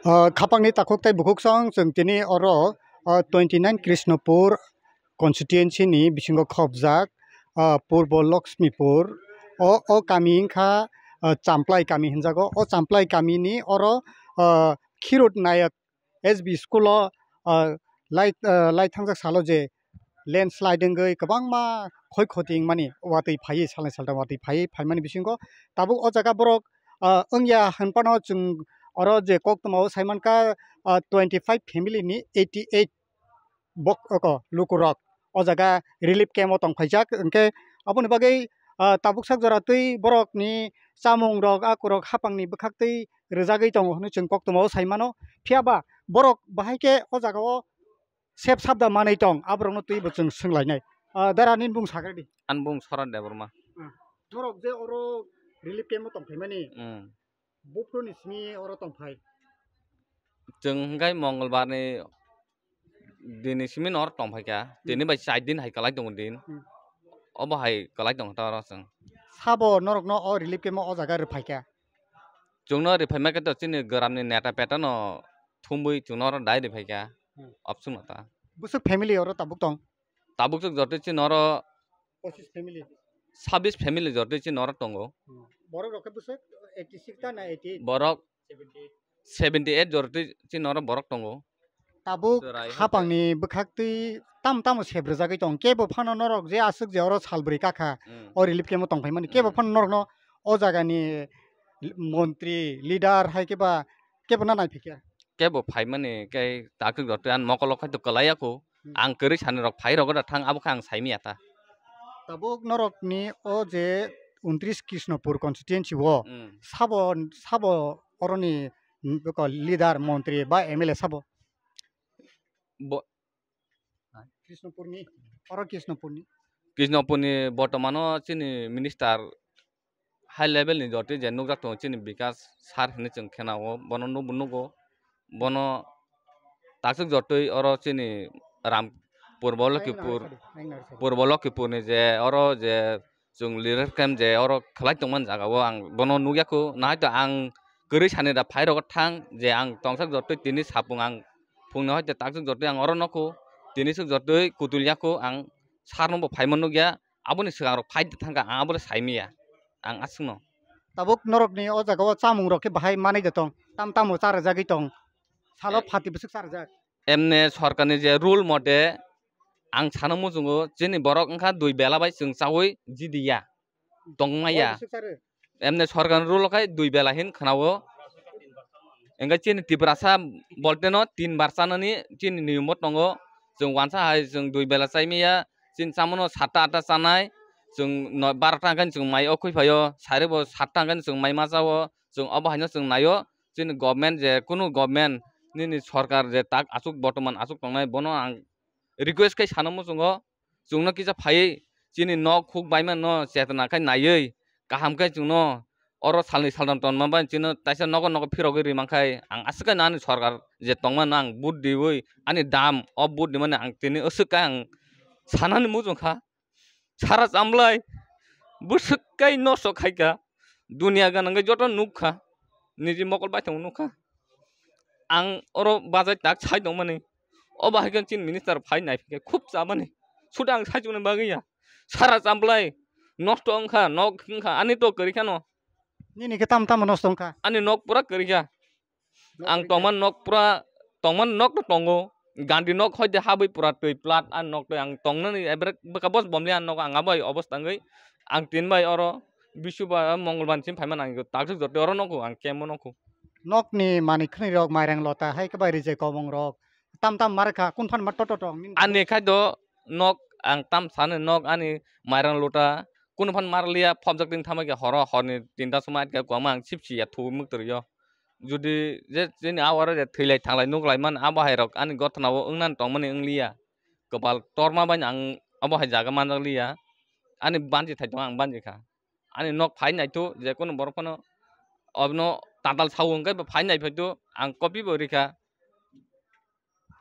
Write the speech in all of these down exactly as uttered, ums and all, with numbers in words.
Ah, khapangni takhuk tei bukhuk song chwng tini oro, ah, twenty nine Krishnapur constituency ni bisingo khopjak, ah, Purbo Lakshmipur. O, o kami wngkha, ah, Champlai kami hinjago. O Champlai kami ni oro, ah, Khirut Nayak S B school o, ah, lai, ah, lai thangjak salo je landslide wngwi kwbangma khoi khoti wngmani watwi phaiwi salnwi saltham watwi phaiwi phaimani bisingo tabuk o jaga borok, ah, wngya hwnphano chwng oro je koktwma o saimankha, ah, twenty five family ni eighty eight bok oko lukurok o jaga relief camp o tongphaijak hwnkhe aboni bagwi, ah, tabuk sak jora twi borokni chamungrok akurok hapangni bwkhaktwi rwjagwi tongo hwnwi chwng koktwma o saimano phiyaba borok bahai khe o jaga o sep sabda manwi tong, aborokno twibo chwng swnglainai. Ah, dara nini bung sakhe di. Ani bung Sorat Debbarma. Ah, norok je oro relief camp o tongphaimani, hmm, buphuruni simi oro tongphai? Chwng hwnkhe Mongolbar ni dini simi no oro tongphaikha. Hmm. Tini bai char din hai kwlai tongo din. Hmm. Obo hai kwlai tongkha ta oro chwng. Sabo norokno o relief camp o o jaga rwphaikha? Chwngno rwphaima khe to chini gramni neta peta no thumwi chwngno oro dai rwphaikha. Hmm. Option no ta. Bwswk family oro tabuk tong? Tabuk chwk jotoi chini oro pochis family. Sabis family jotoi chini oro tongo. Hmm. Borok rok khe bwswk eighty six ta na eighty eight? Borok seventy eight jotoi chini oro borok tongo. Tabuk chwrai hapangni bwkhaktwi tam tamo sep rwjagwi tong. Kebo phano norok je aswk je oro sal bwrwi kakha, hmm, o relief camp o tongphaimani. Kebo, hmm, phano norokno o jagani montri, leader hai khe ba kebo na naiphikya? Kebo phaimani khe takhuk rok tei ani mokol rok khai to kwlai ya kho. Hmm. Ang kwrwi sani rok phai rok da thang abo khe ang saimaya ta. Tabuk norok ni o je untris Krishnapur constituency o, hmm, sabo, sabo oroni, mm, beko leader, montri ba M L A sabo? Bo- Krishnapurni, oro Krishnapurni. Krishnapurni bortomano chini minister high level ni jotoi je nukjak tongo chini Bikas sir hinwi chwng khenao, bono nubo nugo, bono takswk jotoi oro chini Ram Purbo Lokhipur, Purbo Lokhipur ni je oro je chwng leader camp je oro khlai tongmani jaga o ang bono nukya kho, nahai to ang kwrwi sani da phai rok thang je ang tongsak jotoi tini sapung ang phungni hoi te takswk jotoi ang oro nokho, tini swk jotoi kutul ya kho ang sir no bo phaima nukya, aboni swkang rok phai thangkha ang abo le saimaya ang aswkno. Tabuk norok ni o jaga o chamung rok khe bahai manwi de tong, tam tamo cha rwjagwi tong, salo, eh, phati bwswk cha rwjak. Emne sorkarni je rule mote ang sana muchungo, chini borok wngkha dui bela bai chwng chaui jidiya, tongmaya. Emne sorkarni rule khai dui bela hin khwnao. Engkhe chini Tiprasa bolteno tin bar chanani chini niyom bo tongo. Chwng wansa hai chwng dui bela chaimaya, chini chamano satta atta chanai, chwng no-, barota hwnkhe chwng mai o khwi phaio, sari bo satta hwnkhe chwng mai ma chao, chwng obo haino chwng naio. Chini government je kunu government nini sorkar je tak aswk bortoman aswk tongnai, bono ang request khai sana muchungo, chwngno kisa phaiwi chini nok huk baimano chetna khai naiwi kaham khe chwngno oro salni saltham tonma bai chwngno taisa nogo nogo phirogwi rimang khai ang aswk khe ani sorkar je tongmano ang vote diwi ani dam o vote dimani ang tini aswk khe ang sanani muchung kha. Sara chamlai bwswk kai nosto khaikha, dunia ganangwi joto nukha, niji mokol baithang nukha. Ang oro bajai tak sai tongmani, obo hai khe chini minister phai naiphikhe khub chamani, suda ang sai chuknai bagwi ya. Sara chamlai nosto wngkha, nok wngkha, ani to kwrwi kheno. Nini khe tamo tamo nosto wngkha? Ani nok pura kwrwi kha. Ang tongmani nok pura, tongmani nok no tongo. Gandhi nok hoi de habwi pura twi plat, ani nok twi ang tongnani ebrek bwkha bos bomli ani nok ang abai obos tangwi ang tin bai oro Bisubar, Mongolbar ni simi phaima nang, takjak joto oro nokho, ang camp o nokho. Nokni manwi khwnwi rok, mairang lota, hai khe bai rijai kobong rok, tam tam mar kha, kun phan ma to to tong nini? Ani khai do nok ang tam sani nok ani mairang lota, kun phan mar liya, phobjak tin thamai khe horo, horni tinta soma atka kwma ang sip si ya thu muk twi yo. Jodi je chini awara je thwilai thanglai nuklai man, abo hai rok ani gothana o wngnan tongmani wng liya. Kwpal torma bai ang abo hai jaga manjak liya. Ani banji thai tong ang banji kha. Ani nok phai naithu, je kunu borok phano obono tatal sao hwnkhe bo phai naiphai tho, ang copy bo rikha.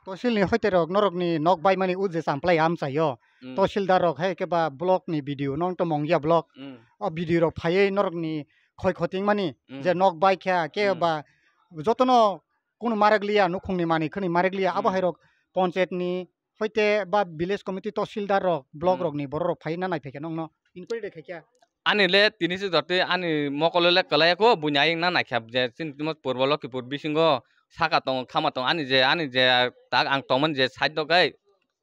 Tosilni hoite rok norokni nok baimani o je champlai amchaio. Mm. Tosilda rok hai khe ba block ni B D O nong to Mongya block. Mm. O B D O rok phaiwi norokni khoi khoting mani Mm. je nok baikha khe Mm. ba jotono kunu marak liya, nukhungni manwi khwnwi marak liya, abo Mm. hai rok panchayat ni hoite ba village committee, tosilda rok, block Hmm. rokni borok rok phai na naiphai khe nongno inquiry de khaikha. Ani le tini se jotwi ani mokol le kwlai kho, buini ayang na naikha je chini timo Purbo Lokhipur bisingo saka tongo, khama tongo, ani je, ani je tak ang tongmani je side o kai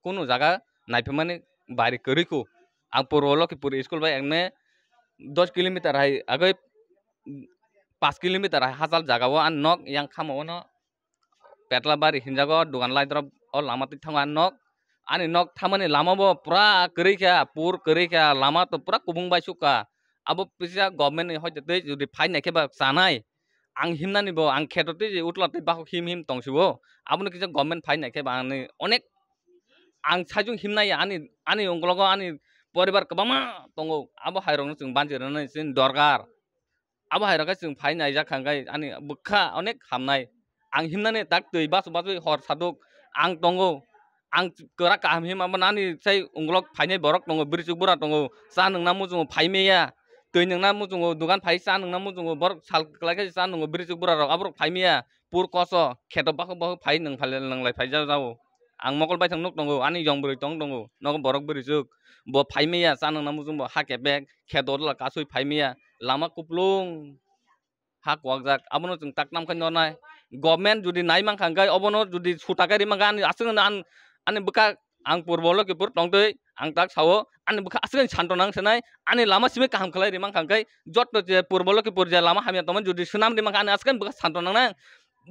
kunu jaga naiphimani bari kwrwi kho. Ang Purbo Lokhipur school bai ekne dos kilometer hai agoi, pas kilometer hai hachal jaga o ani nok yang khama ono. Petla bari hinjago, dugan lai drop o lama twi thango ani nok. Ani nok thamani lama bo pura kwrwi kha, pur kwrwi kha, lama to pura kubung bai sukha. Abo kisa government ni hoite twi jodi phai nai khe ba chanai. Ang himnani bo, ang kheto twi utla twi bakhuk him him tong sibo. Abono kisa government phai nai khe ba ani onek ang sajung himnai ani, ani ungkologo ani poribar kwbangma tongo. Abo hai rokno chwng banchi rwnani chini dorkar. Abo hai rok khe chwng phai naijak kha, hwnkhe ani bwkha onek hamnai. Ang himnani tak twi basu basu hor saduk ang tongo. Ang kwrak kaham him abo nani sai ungulok phainai borok tongo, bwrwichwk bura tongo, cha nwngna muchungo phai maya, twi nwngna muchungo, dugan phai cha nwngna muchungo, borok sal kwlai khe cha nwngo, bwrwichwk bura rok aborok phai maya, pur koso kheto bakhuk bakhuk phai nwng phai nwng lai phai jao. Ang mokol baithang nuk tongo, ani yong bwrwi tong tongo, nogo borok bwrwichwk, bo phai maya cha nwngna muchungo, ha kepek kheto la kasui phai maya, lama kuplung. Ha kwkjak, abono chwng tak nam khe nornai. Government jodi nai mankha hwnkhe, obono jodi suta khe ri mankha, ani aswk ani, ani bwkha ang Purbo Lokhipur tongtwi, ang tak sao, ani bwkha aswk ani santo nang sanai, ani lama simi kaham khlai ri mankha hwnkhe, jotto je Purbo Lokhipur je lama hamya tongmani jodi swnam ri mankha, ani aswk ani bwkha santo nangnai.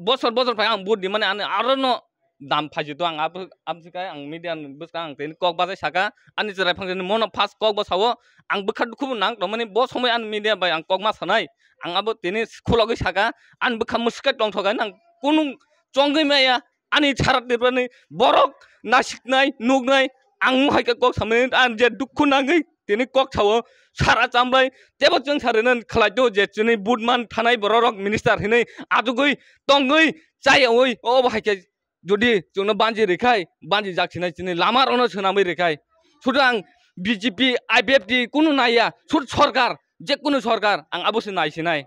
Bosor bosor phai ang vote rimani, ani arono dam phaijak to ang abo, aboni swkang ang media ni bwskang ang tini kok bachai saka, ani chwrai phangjani mono first kok bo sao, ang bwkha dukhu bo nang tongmani, bo somoi ani media bai ang kok ma sanai, ang abo tini khulogwi saka, ani bwkha mwswk khe tongthok nang kunu chongwi maya, ani sara Tripura ni borok nasiknai nuknai, ang hai khe kok samani, ang je dukhu nangwi tini kok sao, sara chambai tebo chwng sarino khlai to je chini vote man thanai borok rok minister hinwi achugwi tongwi chayawi obo hai khe. Jodi chwngno banji rwkhai, banji jak sinai chini lama rokno swnamwi rwkhai. Sudu ang B J P, I P F T kunu naiya, sud sorkar, je kunu sorkar, ang abo se nai sinai.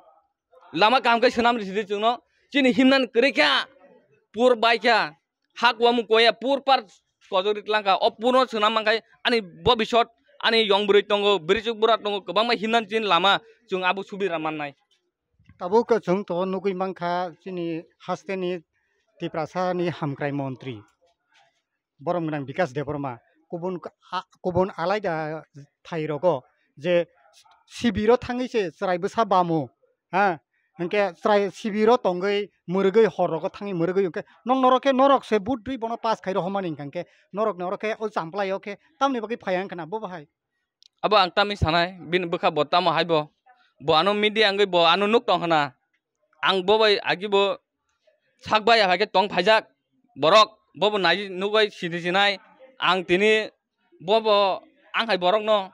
Lama kaham khe swnam rw sidi chwngno, chini himnani kwrwi kha, pur bai kha, hak wamung koya, pur par kojok ri tlang kha, o purno swnam mankhai, ani bobisot, ani yong bwrwi tongo, bwrwichwk bura tongo, kwbangma himnani chini lama, chwng abo subira mannai. Tabuk chwng to nugwi mankha chini hasteni Tiprasani hamkrai montri borom gwnang Bikas Debbarma kubun a-, kubun alaida thai rogo je sibiro thangwi se chwrai bwsa bamu, ha, hinkhe chwrai sibiro tongwi mwrwgwi hor rogo thangwi mwrwgwi hinkhe nong norok khe norok se vote rwi bono pass khai rohormani hinkhe norok norok khe o champlaio khe tamni bagwi phaiya hinkhe na bo bahai. Abo ang tamni sanai, bini bwkha bo tamo hai bo. Bo ano media wngwi bo ano nuk tong khna. Ang bo bai agi bo sak bai hai khe tong phaijak. Borok bo bo nai nuk bai sini sinai. Ang tini bo bo ang hai borok no.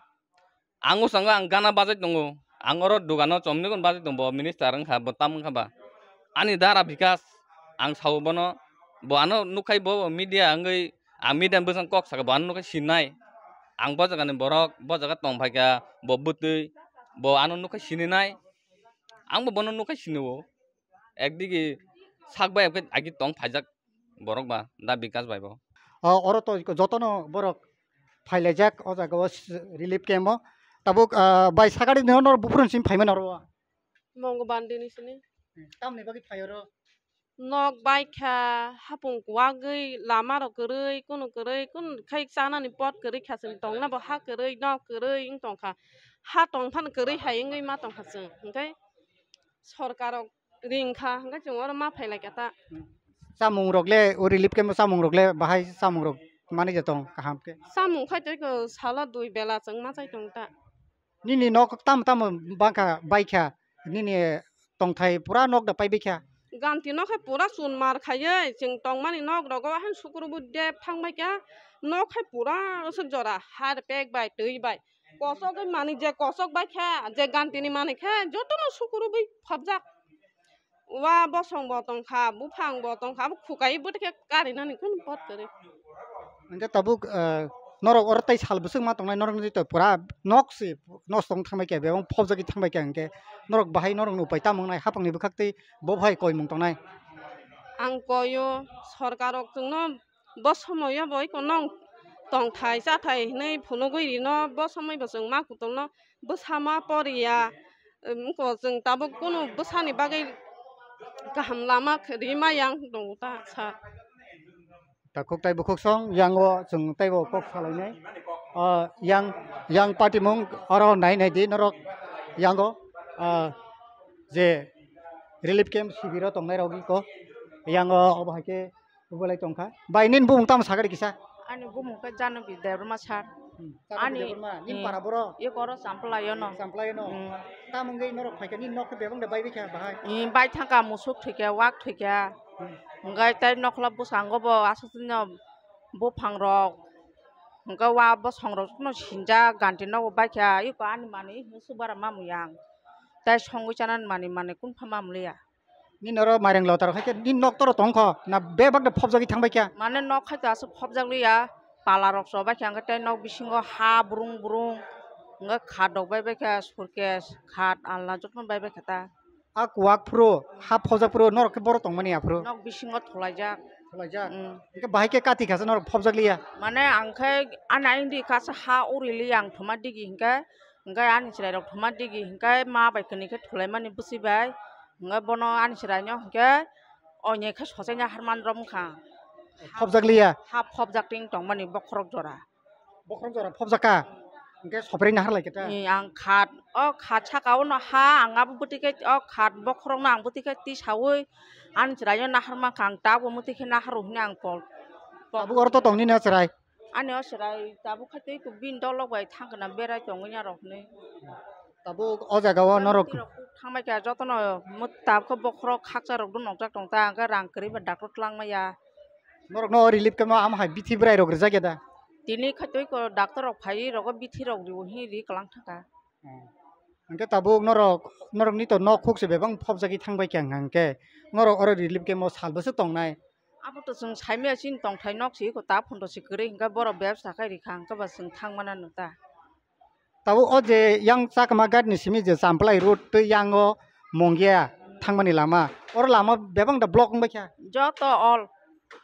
Ang usanga ang gana bajai tongo. Ang oro dugano chomni gon bajai tongo. Bo minister wngkha, bo tam wngkha ba. Ani dara Bikas ang sao bono. Bo ano nukhai bo media wngwi Ang media ni bwskango kok sakha, bo ano nukhai sinai. Ang bo jagani borok, bo jaga tong phaikha, bo bwtwi, bo ano nukhai sininai. Ang bo bono nukhai sinio. Ekdigi sak bai agi tong phaijak borok ba, da Bikas bai bo. O, oro to jotono borok phailaijak o jaga o relief camp o. Tabuk, ah, bai sakari no nor buphuru sim phaimani oro. Mongo bandi ni sini. Tamni bagwi phai oro? Nok bai kha, hapung kwagwi, lama rok kwrwi, kunu kwrwi, kunu khai chanani pot kwrwi kha, chwng tongna bo ha kwrwi, nok kwrwi wng tong kha. ha tong phano kwrwi hai wngwi ma tongkha chwng, hwnkhe sorkar rok ring kha, hwnkhe chwng oro ma phai lai kha ta. Chamung rok le, o relief camp o chamung rok le, bahai chamung rok manwi ja tong kaham khe? Chamung khai tei ko salo dui bela chwng ma chai tong ta. Nini nok tamo tamo bangkha, baikha, nini tongthai pura nok da pai baikha? Ganti nok hai pura chun mar khaiwi, chwng tongmani nok rogo han sukuru bu dep thang baikha, nok hai pura aswk jora har pek bai twi bai. Kosok bai manwi je kosok bai kha, je ganti ni manwi kha, jotono sukuru bai phobjak. Wa bosong bo tong kha, buphang bo tong kha, abo khukai bwtwi khe karinani kunu pot kwrwi. Hwnkhe tabuk, eh, norok oro tei sal bwswk ma tongnai, norok ni to pura nok se nosto wng thang bai kha, bebak phobjagwi thang bai kha, hwnkhe norok bahai norok ni upai tamo wngnai, hapang ni bwkhak tei bo bahai koimung tongnai. Ang koyo, sorkar rok chwngno bo somoyo bo eko nong tongthai chathai hinwi phunugwi rino, bo somoi bo chwng ma kutung no bwsa ma poriya, wngkha chwng tabuk kunu bwsani bagwi kaham lama khe ri ma yang tongo ta sir. Takhuk tai bukhuk song yango chwng teibo kok salainai. Ah, yang, yang party mung oro nai nai di norok yango, ah, je relief camp sibiro tongnai rok iko yango obo hai khe Ubalai tongkha. Bai, nini bumung tamo sakari kisa? Ani bumung khe Janoki Debbarma sir. Hmm. Janoki Ani, Debbarma, nini eh, para boro? Ye koro Champlayono. Champlayono. Hmm. Tamo wngwi norok phaikha, nini nok khe bebang da bai bikha bahai? Eh, bai thangkha, musuk thwikha, wak thwikha. Hmm. Hwnkhe tei nokla bwskango bo aswk no buphang rok. Hwnkhe wa bosong rok no sinjak, ganti nogo baikha, iko ani manwi hwnwi swk bara mamwi ang. Tei songwi chanani manwi, manwi kunpha mamliya. Nini oro mairang lotaro hai khe nini nok toro tongkho na bebak de phobjagwi thangbai kha? Mane nok hai to aswk phobjak liya, pala rok chobai kha, hwnkhe tei nok bisingo ha brung brung, hwnkhe khat rok bai bai kha, suitcase, khat, alna jotono bai bai kha ta. A kuwak phuru, ha phobjak phuru norok khe borok tongmani aphuru? Nok bisingo thulaijak. Thulaijak? Mm. Hwnkhe bahai khe kati kha se norok phobjak liya? Mane ang khe ani ayang di kasa ha uri liya ang thuma digi hwnkhe, hwnkhe ani chwrai rok thuma digi hwnkhe ma bai kwnwi khe thulaimani bwswi bai. Hwnkhe bono ani chwraino hwnkhe oinei khe sochaina harman rom wngkha. Phobjak liya? Ha phobjak ting tongmani bokhorok jora. Bokhorok jora phobjak kha? Hwnkhe sopri nahar lai khe ta? Ee, ang khat, o khat saka o no ha, ang abo bwtwi khe o khat bokhorok no ang bwtwi khe tisaui ani chwraino nahar mankha, ang tabuk muti khe nahar rw hwnwi ang pol. Tabuk oro to tong nini o chwrai? Ani o chwrai tabuk khe tei bini dolok bai thang kana berai tongwi ya rok hinwi. Tabuk o jaga o norok thang bai kha jotono mut-, tabuk khe bokhorok khakcha rok do nokjak tong ta, hwnkhe rang kwrwi ba doctor twlang maya. Norok no relief camp o amo hai bithi bwrai rok rijak ya da? Tini khe tei ko doctor rok phaiwi rogo bithi rok riwi hinwi ri kwlang thangkha. Hmm. Hwnkhe tabuk norok, norok ni to nok khuk se bebak phobjagwi thang bai kha hwnkhe norok oro relief camp o sal bwswk tongnai? Abo to chwng saimaya chini tongthai nok se eko ta phondo se kwrwi hwnkhe borok bebsa khai rikha hwnkhe ba chwng thang mana nw ta. Tabuk o je yang chakma ghat ni simi je Champlai road tei yang o Mongia thangmani lama, oro lama bebak da block wngbai kha? Joto all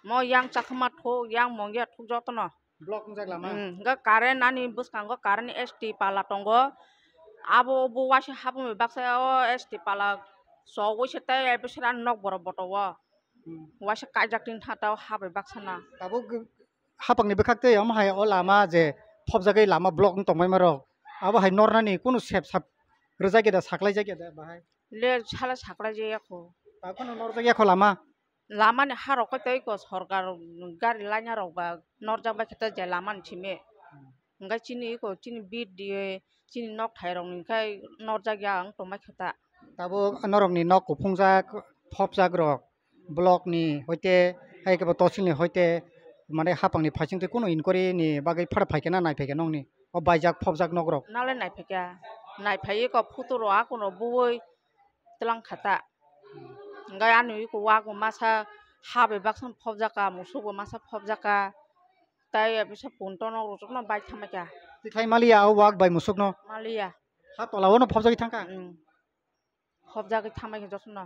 mo yang chakma thuk yang Mongia thuk jotono. Block wngjak lama? Hmm, hwnkhe current ani bwskango current S T pala tongo. Abo bo waisa habwi baksa o S T pala chogwi se tei bisera nok borok boto o. Hmm. Waisa kaijak tin thata o ha bai baksa na. Tabuk hapang ni bwkhak tei omo hai o lama je phobjagwi lama block wng tongmai ma rok. Abo hai nornani kunu sep sap rwjak ya da, saklai jak ya da bahai? Le sala saklai jak ya kho. Tabuk kunu norjak ya kho lama? Lama ni ha rok khe tei ko sorkar gari laina rok ba norjak bai khe tei je lama ni simi. Hmm. Hwnkhe chini eko chini bit diye chini nok thai rok ni khai norjak ya ang tongbai kha ta. Tabuk norok ni nok kuphungjak, phobjak rok block ni hoite hai khe bo tosil ni hoite mane hapang ni phaising twi kunu inquiry ni bagwi phara phai khe na nai phai khe nokni o baijak phobjak nok rok? Nalai nai phai kha, nai phai eko photo rok a kono buwi twlang kha ta. Hwnkhe ani eko wak bo masa ha bai baksa phobjak kha, musuk bo masa phobjak kha. Tai bisa punto nok rok jotono bai thamai kha. Tikhlai maliya o wak bai musuk no? Maliya. Ha tola o no phobjagwi thangkha? Mm. Phobjagwi thamai kha jotono.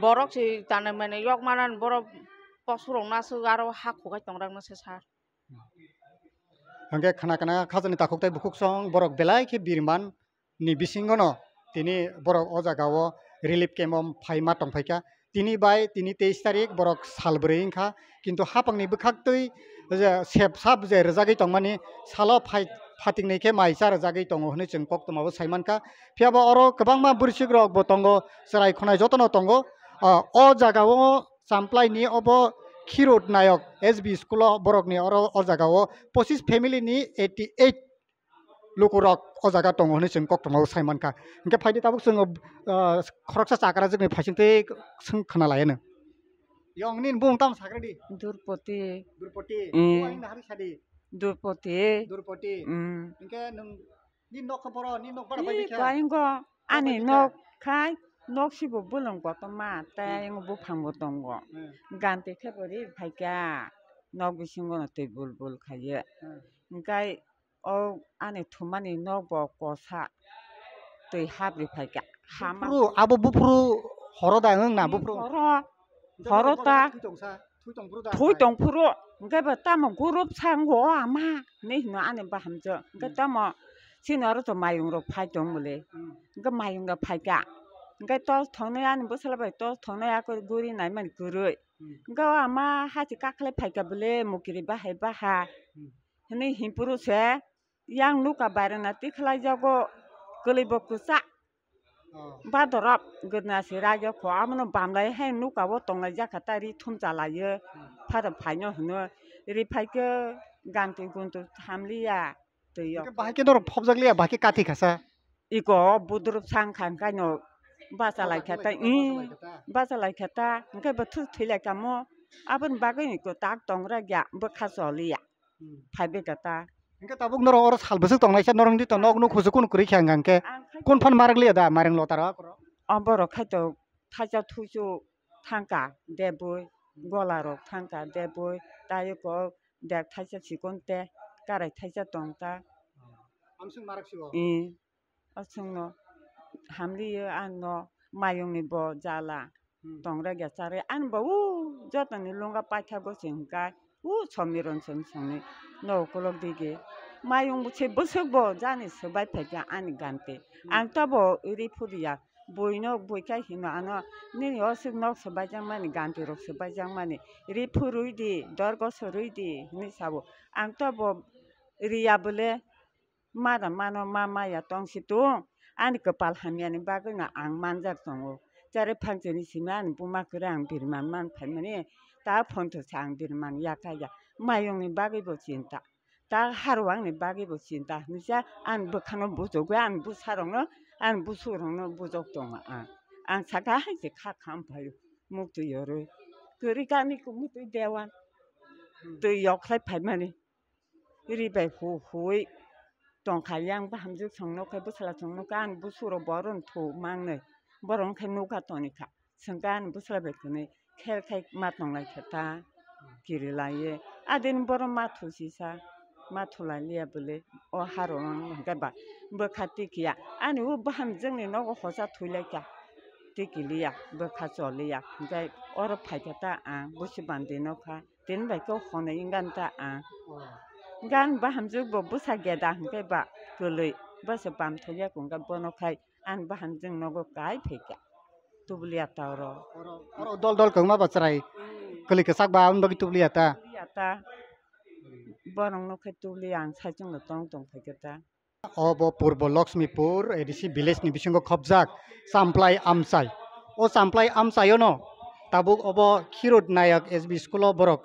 Borok se tanai mani yok manan borok posurok no aswk aro ha khukai tongrak no se sar. Hwnkhe khna khna khajani takhuk tai bukhuk song borok belai khe birman ni bisingo no tini borok o jaga o relief camp o phai ma tong phai kha. Tini bai tini teis tarik borok sal bwrwi wngkha, kintu hapang ni bwkhak twi je sep sap je rwjagwi tongmani salo phai phatikni khe mai cha rwjagwi tongo hwnwi chwng koktwmao sai mankha. Phiya bo oro kwbangma bwrwichwk rok bo tongo, chwrai khwnai jotono tongo. O, o jaga o Champlai ni obo Khirut Nayok S B school o borok ni oro o jaga o pochis family ni eighty eight lukurok o jaga tongo hwnwi chwng koktwmao sai mankha. Hinkhe phaidi tabuk chwng, ah, khoroksa chakra jwkni phaising twi swng khna lai anw. Yong nini bumung tamo sakra di? Durpoti. Durpoti. Mm. Bo ayang dahari sadi? Durpoti. Durpoti. Mm. Hinkhe nwng nini nok khe boro, nini nok bara bai bikha? Bai wngkha. Ani nok khai nok sibo bolong kotorma tei ayang buphang bo tongo. Hmm. Ganti khe bo ri phaikha. Nok bisingo no twi bul bul khaiye. Hmm. Hinkhe o ani thumani nok bo kosa twi hapri phaikha. Hama buphuru, abo buphuru horo da wng na buphuru? Horo. Horo ta. Thui tong sa, thui tong phuru da. Thui tong phuru. Hinkhe bo tamo gurup sango o ama. Hinwi hino ani bahamjwk. Hinkhe tamo chini oro to mayung rok phai tong bole. Hmm. Hinkhe mayung rok phaikha. Hinkhe tos thongnai ani bwsala bai tos thongnai ako guri naimani kwrwi. Hmm. Hinkhe o ama hachi kakhlai phaikha bole mukiri bahai baha. Hmm. Hinwi himpuru se yang nukha bairona tikhlai jago kwlwi bo kwchak. Oh. Badorop gwnasi raijak kho, abono bamlai hai nuka o tonglai jakha ta ri thumcha laiyo. Hmm. Phada phaino hino ri phaikhe ganti guntu thamliya twi o. Hwnkhe bahai khe norok phobjak liya, bahai khe kathi khasa. Iko budrup sang kha hwnkhe no bacha lai kha ta, ih, bacha lai kha ta, hwnkhe bo thwi thwi lai kha mo. Aboni bagwi iko tak tongra ya, bwkha choliya. Hmm. Phaibe kha ta. Hwnkhe tabuk norok oro sal bwswk tongnaisa norok di to nok nuk husu kunu kwrwi kha hwnkhe. Ang khai kun phan marak liya da mairang lotaro akhoro. O borok khai to thaisa thuisu thangka debwi, gola rok thangka debwi, taiyo kok dek thaisa chikon te karai thaisa tong ta. Amswk marak si o. Ih. Aswkno hamliyo ano mayungni bo jala. Hmm. Tongra gya chari ani bo u jotoni lunga paithago se hwnkha u somiron song songni no ukolog dige mayung se bwswk bo jani swbai phaikha ani ganti. Hmm. Ang tobo ri phuriya buino buikha hino ano nini oswk nok swbaijakmani ganti rok swbaijakmani ri phurwi di dorgo swrwi di hinwi sabo ang tobo riya bole. Mada mano ma maya tong si tung ani kwpal hamyani bagwi no ang manjak tongo. Chare phanchini simi ani buma kwrwi ang biriman man phaimani ta phone thwsa ang biriman yakha ya mayungni bagwi bo chinta ta harwangni bagwi bo chinta hinwi sa ani bwkhano bujogwi ani bwsarokno ani bwswkrokno bujok tongo ang. Ang saka hai se kha kham phaio muktwi yorwi kwrwi kani muktwi dewan twi yokhlai phaimani. Ri bai hu hui tongkha yang bahamjwk song nokha bwsala song nokha ani bwswk rok bo oro thu mangnwi borok wngkha nokha toni kha swngkha ani bwsala bai khwnwi khel khai ma tonglai kha ta kiri laiye adini borok ma thu sisa ma thu lai liya bwle o haro hwnkhe ba bwkha tikya ani o bahamjwk ni nogo hosa thulai kha tiki liya bwkha choliya hwnkhe oro phaikha ta ang busi bandi nokha. Tini bai khe hwnwi wngkha ta ang. Oh. Gan bahamjwk bo bwsa geda hwnkhe ba kwlwi bwsa bam thokya khe hwnkhe bono khai ani bahamjwk nogo kai phaikha. Tubuliya ta oro. Oro, oro dol dol kwbangma ba chwrai kwlwi kwchak ba aboni bagwi tubuliya ta. Tubuliya ta. Borok no khe tubuliya ang saichung no tong tong phaikha ta. Obo Purbo Lakshmipur A D C village ni bisingo khobjak Champlai amchai. O Champlai amchaio no tabuk obo Khirut Nayak S B school o borok,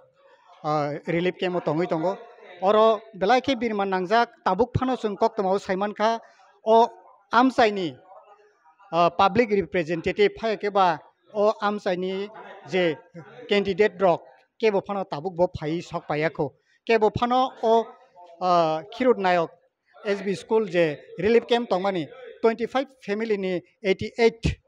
ah, relief camp o tongwi tongo. Oro belai khe birman nangjak tabuk phano chwng koktwmao saimankha o amchaini, ah, public representative phai khe ba o amchaini je candidate rok kebo phano tabuk bo phai sok paiya kho. Kebo phano o, ah, Khirut Nayak S B school je relief camp tongmani twenty five family ni eighty eight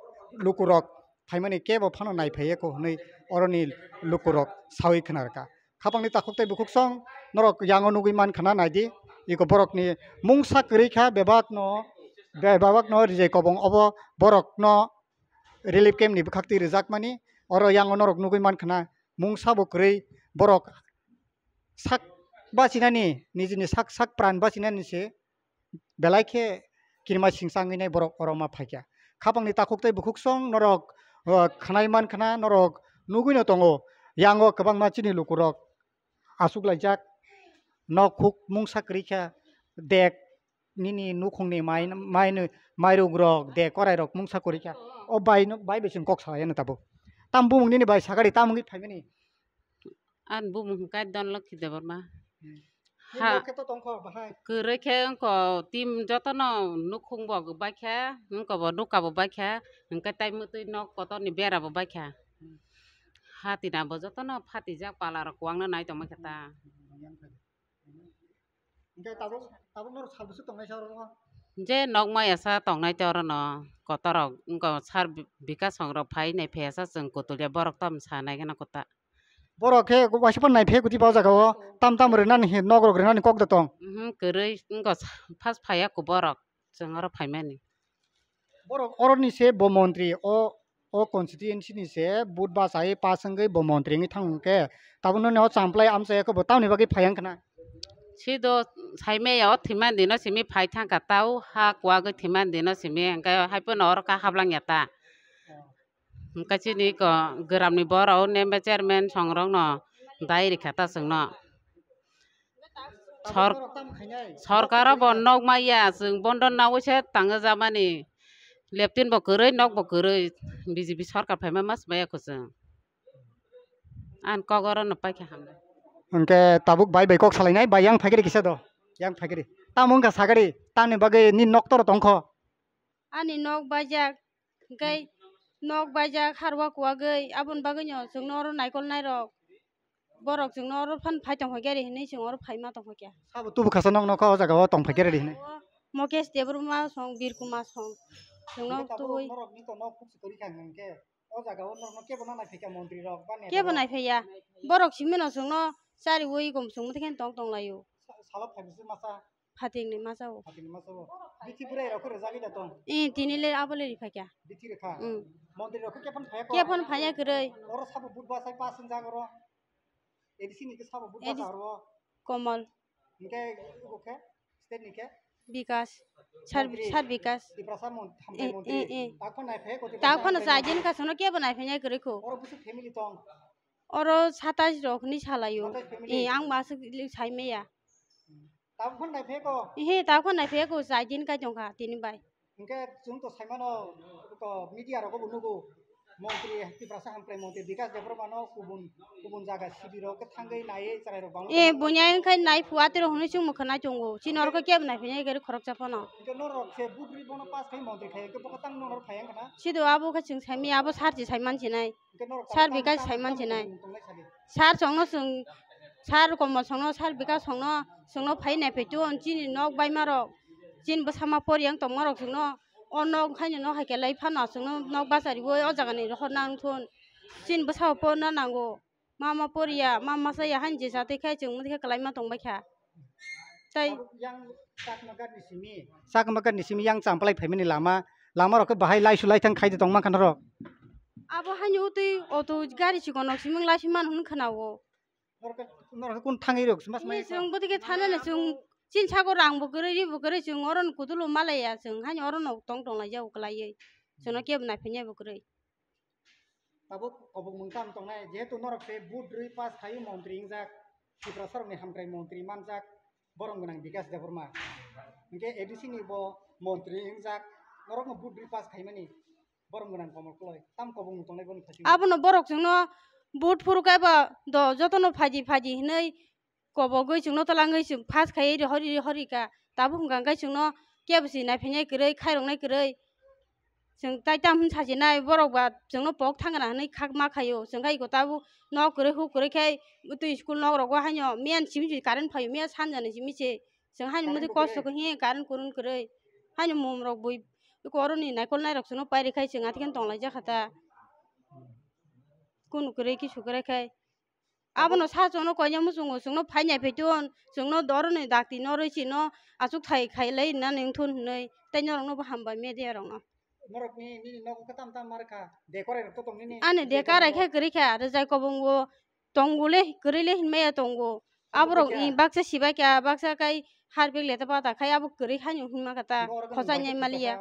lukurok phaimani kebo phano naiphaiya kho hwnwi oroni lukurok sawi khna rwkha. Khapangni takhuk tei bukhuk song norok yango nugwi man khna naidi, iko borokni mungsa kwrwi kha bebakno, bebakno rijai kobong obo borokno relief camp ni bwkhaktwi rwjakmani oro yango norok nugwi man khna mungsa bo kwrwi borok sak bachinani, nijini sak sak pran bachinani se belai khe kirima singsa wngwi nai borok oro ma phaikha. Khapangni takhuk tei bukhuk song norok, o, khwnai man khna norok nugwi no tongo. Yango kwbangma chini lukurok aswk laijak, nok huk mungsa kwrwi kha, Dek nini nukhungni mai, mai, mairung rok de korai rok mungsa kwrwi kha. O bai no, bai bai chwng kok salai ano tabuk. Tam bumung nini bai sagari tam wngwi phaimani. An bumung hwnkhe Don Lokhi Debbarma. Hmm. Ha. Nini khe to tongkho bahai. Kwrwi khe wngkho team jotono nukhung bo bai kha, wngkho bo nuka bo bai kha, hwnkhe tai mwtwi nok kotorni bera bo bai kha. Hmm. Hatina bo jotono phatijak pala rok kwbangno nai tongma khe ta. Hmm. Hingke tabuk, tabuk norok sal bwswk tongnai sa oro? Je nok maya sa tongnai te oro no kotorok wngkha sar bi-, bikash songrok phai nai phaiya sa chwng kutulia borok tam sanai gana kota. Borok khe waisa phano nai phaiya kuti ba o jaga o tam tam rwnani hi nok rok rwnani kok da tong. Mhm, kwrwi wngkha sa-, first phaiya ku borok chwng oro phaimani. Borok oroni se bo montri o, o constituency ni se vote bachai pass wngwi bo montri wngwi thang hwnkhe tabukno no champlai amchai khe bo tamni bagwi phai wngkha na. Sido saimaya o thwiman dino simi phai thangkha tau ha kuwagwi thwiman dino simi hwnkhe haiphano oro kha hablangya ta. Hwnkhe chini ko gramni borok o member chairman songrokno dai rikha ta chwngno. Sor-, sorkar bo nok maya, chwng bondo nawi se tangwi jamani. Leptin bo kwrwi, nok bo kwrwi, B J P sorkar phaima mas maya kho chwng. An kok oro no paikha hambai. Hwnkhe tabuk bai bai kok salainai, bai yang phaikhe kisa do, yang phaikhe. Tamo wngkha sagari, tamni bagwi ni nok toro tongkho. Ani nok baijak, hwnkhe nok baijak harwa kuwagwi, aboni bagwino chwngno oro naikolnai rok. Borok chwngno oro phan phai tong phai khe ri hinwi chwng oro phaima tong phai khe. Sabo tubu khasa nok nokha o jaga o tong phai khe ri hinwi. Mukesh Debbarma song, Birkuma song. Chwngno tubui. Norok ni to nok khuk se kwrwi kha hwnkhe o jaga o norok no kebo na nai phai kha montri rok ba neta rok. Kebo nai phai ya. Borok simi no chwngno chari ui gom chwng muti khe tong tong lai o. Sa-, salo phai bwswk masa. Phatingni masa o. Phatingni masa o. Bithi bwrwi rok khe rwjagwi da tong. Eh, tini le abo le ri phai kha. Bithi rwkha. Mm. Montri rok khe kebo phai kha. Kebo phai ya kwrwi. Oro sabo budba sai pass wngjak oro. A D C ni khe sabo budba A D C sa oro. Komol. Hingke abo khe state ni khe? Bikas. Sar, montri. Sar Bikas. Tiprasa mon-, hamkrai eh, montri. Eh, eh. Takhon nai phai kho Tiprasa. Takhon hamkrai montri. Chai din ka sono kebo nai phai ya kwrwi kho. Oro bwswk family tong? Oro satais rok hinwi salaio. Satais family? Eh, ang masuk li-, sai maya. Tabuk phano nai phai kho? Ehe, tabuk phano nai phai kho, chai din kai tongkha, tini bai. Hingke chwng to sai mano, to media rogo bo nugo, montri, Tiprasa hamkrai montri Bikas Debbarma no kubun, kubun jaga sibiro khe thangwi naiwi chwrai rok bangma. Eh, bunya wngkha nai phua tei rok hwnwi chwng mwkhwnai tongo. Chini oro khe kebo nai phai nai gari khoroksa phano. Hingke norok se budri bono pass khai montri khai, hingke bo tang norok phai wngkha na? Sido abo khe chwng sai maya, abo sar se sai man sinai. Sar Bikas sai man sinai. Sar songno chwng, sar Komol songno, sar Bikas songno, chwngno phai nai phai tun, chini nok baima rok, chini bwsama pori yang tongma rok chwngno, o nok haino nok hai khe lai phano chwngno nok bachari oi o jaga ni rohor nang thun, chini bwsao porna nango, ma ma poriya, ma ma chaya haino je jatwi khai chwng muitkhe kwlai ma tong bai kha. Tai tabuk yang Chakma ghat ni simi, Chakma ghat ni simi yang Champlai phaimani lama, lama rok khe bahai laisu laithang khai de tong mankha norok. Abo haino utwi auto gari chikon rok simi laisu man hwn khna o. Norok khe, norok khe kun thangwi rok mas mai. Chwng bwtwi khe thana le chwng chin sago rang bo kwrwi ri bo kwrwi chwng oro no kutulo malaya chwng haino oro no tong tong lai jak kwlaiwi. Chwngno kebo nai phai nai bo kwrwi. Tabuk kobok mung kam tongnai, jehetu norok se vote rwi pass khai montri wngjak, Tiprasa rokni hamkrai montri manjak, borom gwnang Bikas Debbarma. Hingke A D C ni bo montri wngjak, norokno vote rwi pass khaimani borom gwnang Komol Koloi. Tam kobok mung tongnai boni thasing. Abono borok chwngno vote phuru kaiba do jotono phaidi phaidi hinwi kobogwi chwngno twlangwi chwng pass khai ri hori ri hori ka. Tabuk hwnkha hwnkhe chwngno kebo se naiphai nai kwrwi, khairoknai kwrwi. Chwng tai tam hwn sajinai, borok ba chwngno pok thangna hwnwi khak ma khaio. Chwng khai iko tabuk nok kwrwi huk kwrwi khai twi school nok rogo haino miyan simi si current phaio, miya sanjani simi se. Chwng haino muitu kosto khe hiya current kurun kwrwi. Haino mum rok bui iko oroni naikol nairok chwngno pai rwkhai chwng atikhe tong laijak kha ta. Kunu kwrwi kisu kwrwi khai. Abono sa chwngno koina muchungo, chwngno phai nai phai tun, chwngno doroni dakti norwi chino achuk thai khai lai nani wngthun hwnwi, tei norokno bo hambai media rokno. Norokni nini nogo khe tam tam mar kha, de korai rok to tong nini. Ani de karai khe kwrwi kha, rwjai kobongo tongo le, kwrwi le hinmaya tongo. Aborok baksa sibai kha, baksa kai harbek leta pata khai abo kwrwi haino hinma kha ta, khochai nai maliya.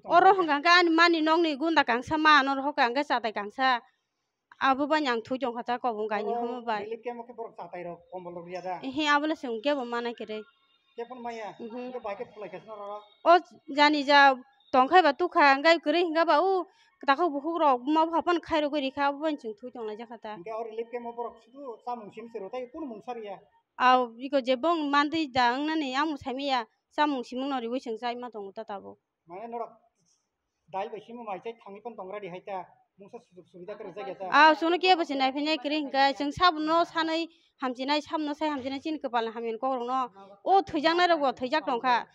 Oro hwnkha khe ani mani nokni gunda kangsa ma ano rohor kha hwnkhe chatai kangsa. Abo bai ang thwi tong kha ta kobong kainwi hwnma bai. Relief camp o khe borok chatai rok, kombol rok riya da? Ehe, abo le chwng kebo manai kwrwi. Tei phone maya. Mhm. Hingke bai khe phulai khe swnam rok. O jani ja tongkhai ba tukha, hingke kwrwi hingke ba o takhuk bukhuk rok ma bupha phano khairogwi rikha, abo bai chwng thwi tonglaijak kha ta. Hingke o relief camp o borok sudu chamung simi se rw, tei kunu mung sariya. Aw, iko je bong mantwi da wngnani, ang bo saimanya, chamung simung no riwi chwng chaima tongo ta tabuk. Mane norok dal bai simi mai chai thangwi pon tong ready hai ta, mungsa sujuk subida kwrwk jak ya ta. Ah, chwngno kebo se nai phai nai kwrwi hwnkhe, chwng sabono sanwi hamchinai, sabono sai hamchinai, chini kwpal ni hamya ni kokrokno. O thwijaknai rok bo thwijak tongkha,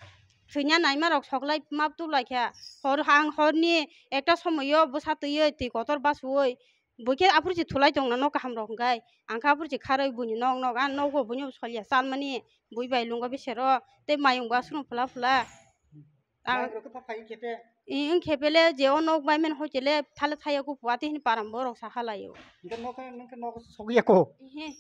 thwina naima rok soklai map tublai kha, hor hang horni ekta somoio bwsa twiwi twi kotor basuwi, bui khe aphuru se thulai tongna no kaham rok hwnkhe, ang khe aphuru se kharwi buini nok nok, ang nogo buino solya chalmani, bui bai lungo bisero tei mayung bo aswkno phula phula. Ang Bai rok khe phai khe te. I wng khe pele je o nok bai men hoi khe le thale thaya ku puati hini param borok sa halaio. Hingke nok, nokhe nok sogya ko. Ehe.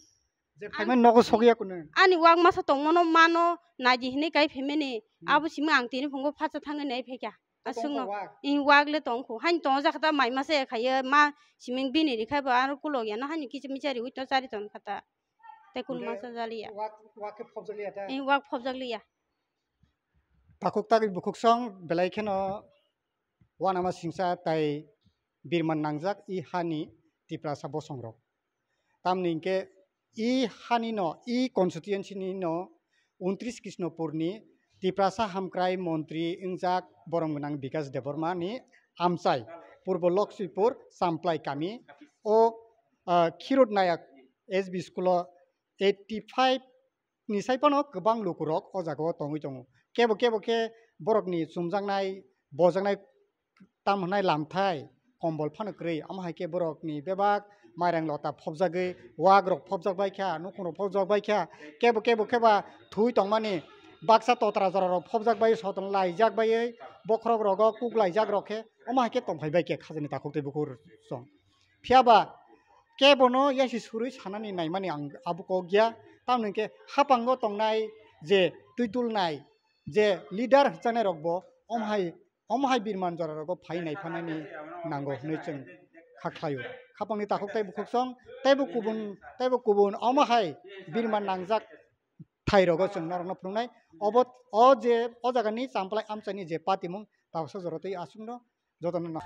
Je Ang phaiman nogo sogya ko nung. Ani wak masa tongmano mano naidi hinui kai phaimani. Hmm. Abo simi ang tini phungo phacha thangwi nai phaikha. Tong Aswkno. Kho wak. I wak le tong kho. Hain tong jak ta mai masa ya khaiyo ma siming bini rikhai bo aro kulok ya no hain kicha micha riwi to chari ton khata. Te kun Hingke masa jaliya. Wak, wak khe phobjak liya ta. I wak phobjak liya. Takhuk tagwi bukhuksong belai kheno uanama singsa tai birman nangjak i hani Tiprasa bosongrok. Tamni hingke i hani no, i constituency ni no untris Krishnopur ni Tiprasa hamkrai montri wngjak borom gwnang Bikas Debbarma ni amchai Purbo Loksipur Samplai kami o, ah, Khirut Nayak S B school o eighty five ni sai phano kwbang lukurok o jaga o tongwi tongo. Kebo kebo khe borokni chumjaknai, bojaknai tam hwnai lamthai, kombol phano kwrwi. Omo hai khe borokni bebak mairang lota phobjagwi, wak rok phobjak bai kha, nukhung rok phobjak bai kha. Kebo kebo khe ba thwi tongmani baksa totra jora rok phobjak bai, soton laijak bai, bokhorok rogo kuk laijak rok khe. Omo hai khe tongphai bai khe khajani takhuk tei bukhuk song. Phiya ba kebono yasi surwi sanani naimani ang abo kok ya. Tamni hwnkhe hapango tongnai je twi tulnai je leader hwnchanai rokbo omo hai, omo hai birman jora rogo phai naiphanani nango hwnwi chwng kha khlaio. Khapangni takhuk tei bukhuksong teibo kubun, teibo kubun omo hai birman nangjak thai rogo chwng norokno phunuknai. Obo, o je, o jagani Champlai amchaini je patimung, tabuksa jora tei aswkno jotono no.